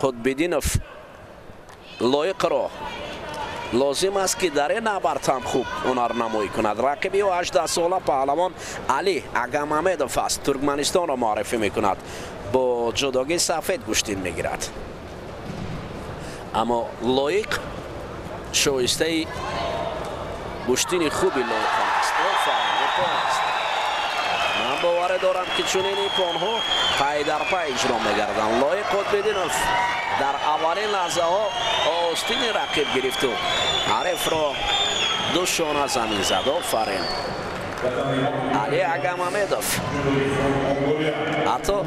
Қутбиддинов Лоиқро лозим аст, ки дар ин набард ҳам хуб ҳунарнамоӣ кунад. Рақиби ӯ 18 сола паҳлавон Али Агамамедов аст, Туркманистонро муаррифӣ мекунад, бо ҷудогии сафед гӯштин мегирад. Аммо Лоиқ шоистаи гӯштини хуби Лоиқон аст. Офарин, иппон аст. Ман боварӣ дорам, ки чунин иппонҳо пай дар пай иҷро мегарданд. Лоиқ Қутбиддинов дар аввалин лаҳзаҳо остини рақиб гирифту ҳарифро ду шона замин зад. Офарин, Али Агамамедов ҳатто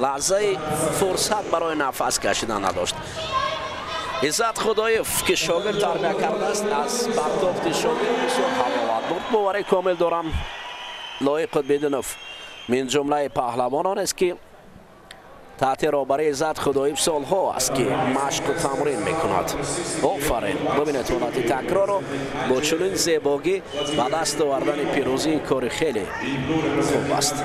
лаҳзаи фурсат барои нафас кашидан надошт. Иззат Худоев, ки шогирд тарбия кардааст, аз партофти шогирд бисёр ҳаловат бурд. Боварӣ комил дорам, Лоиқ Қутбиддинов мин ҷумлаи паҳлавонон аст, ки таҳти роҳбарии Иззат Худоев солҳо аст, ки машқу тамрин мекунад. Офарин, бибинед ҳолати такрорро. Бо чунин зебогӣ ба даст овардани пирӯзии кори хеле хуб аст.